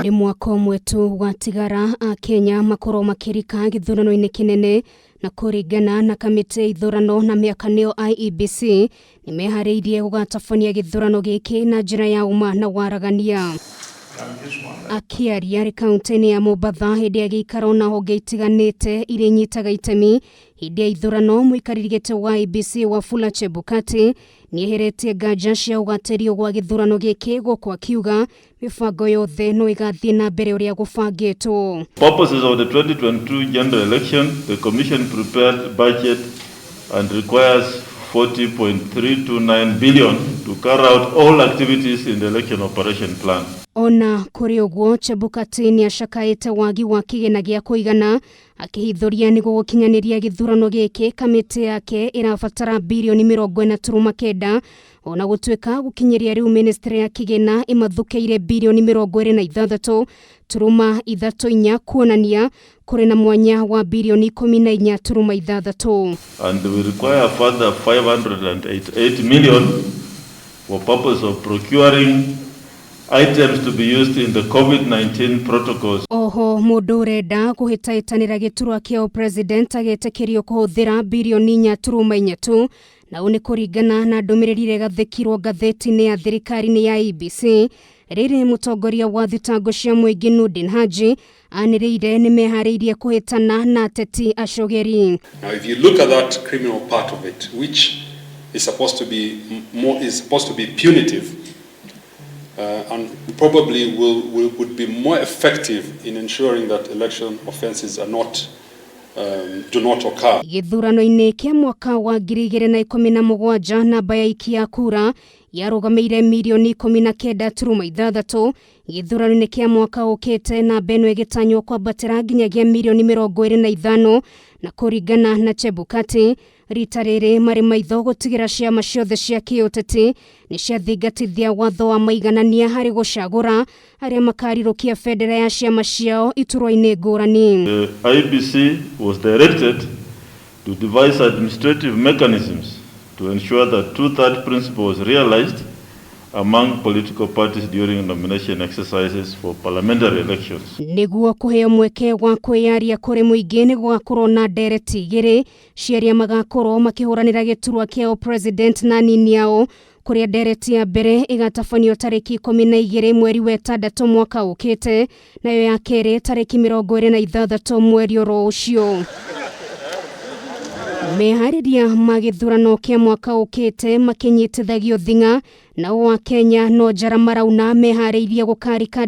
Nĩ mwaka ũmwe tu gwatigara Akenya makorwo makĩrika gĩthurano-inĩ kĩnene, na kũringana na kamĩtĩ ya ithurano na mĩaka nĩyo IEBC, nĩ meharĩirie gũgatabania gĩthurano gĩkĩ na njĩra ya ũma na waragania. Akĩaria arĩ kaunti-inĩ ya Mombatha hĩndĩ ya gĩikaro na honge itiganĩte iria inyitaga itemi hĩndĩ ya ithurano, mũikarĩri gĩtĩ wa IEBC Wafula Chebukati nĩeheretie nganja cia ũgatĩrio gwa gĩthurano gĩkĩ, gũkũ akiuga mĩbango yothe no ĩgathiĩ na mbere ũrĩa gũbangĩtwo. Purposes of the 2022 general election, the Commission prepared budget and requires 40.329 billion to carry out all activities in the election operation plan. Ona kũrĩ ũguo, Chebukati nĩacakaĩte wagi wa kĩgĩna gĩa kũigana, akĩhithũria nĩguo gũkinyanĩria gĩthurano gĩkĩ kamĩtĩ yake ĩrabatara birioni 40.9, ona gũtuĩka gũkinyĩria rĩu ministry ya kĩgĩna ĩmathũkĩire birioni 26.34, kuonania kũrĩ na mwanya wa birioni 14.6. And we require a further 588 million for purpose of procuring items to be used in the COVID-19 protocols. Oho mũndũ ũrenda kũhĩtahĩtanĩra gĩturwa kĩa president agetĩkĩrio kũhũthĩra birioni 4.4 tu, na ũũ nĩ kũringana na ndũmĩrĩri ĩrĩa ĩgathĩkirwo ngathĩti-inĩ ya thirikari-inĩ ya IEBC. Rĩrĩ mũtongoria wa thitango cia mũingĩ Nurdin Haji anĩrĩire nĩ meharĩirie kũhĩtana na ateti acogeri. Now, if you look at that criminal part of it, which is supposed to be more, is supposed to be punitive, and probably would be more effective in ensuring that election offences are not do not occur. Gĩthurano-inĩ kĩa mwaka wa 2017, namba ya aikia a kura yarũgamĩire mirioni 19.6. Gĩthurano-inĩ kĩa mwaka ũkĩte, namba ĩno ĩgĩtanywo kwambatĩra nginyagia mirioni 25, na kũringana na Chebukati, rita rĩrĩ marĩ maitho gũtigĩra ciama ciothe cia kĩũteti nĩ ciathingatithia watho wa maiganania harĩ gũcagũra arĩa makarirũkia bendera ya ciama ciao iturwa-inĩ ngũrani. The IEBC was directed to devise administrative mechanisms to ensure that two-third principle was realized among political parties during nomination exercises for parliamentary elections. Nĩguo kũheo mweke wa kwĩyaria kũrĩ mũingĩ, nĩ gũgakorwo na ndereti igĩrĩ cia arĩa magakorwo makĩhũranĩra gĩturwa kĩa president na nini ao, kũrĩa ndereti ya mbere ĩgatabanio tarĩki 12 mweri wa ĩtandatũ mwaka ũkĩte, nayo ya kerĩ tarĩki 26 mweri oro ũcio. Meharĩria ma gĩthurano kĩa mwaka ũkĩte makĩnyitithagio thing'a, nao wa Kenya no njara marauna meharĩirie gũkarika.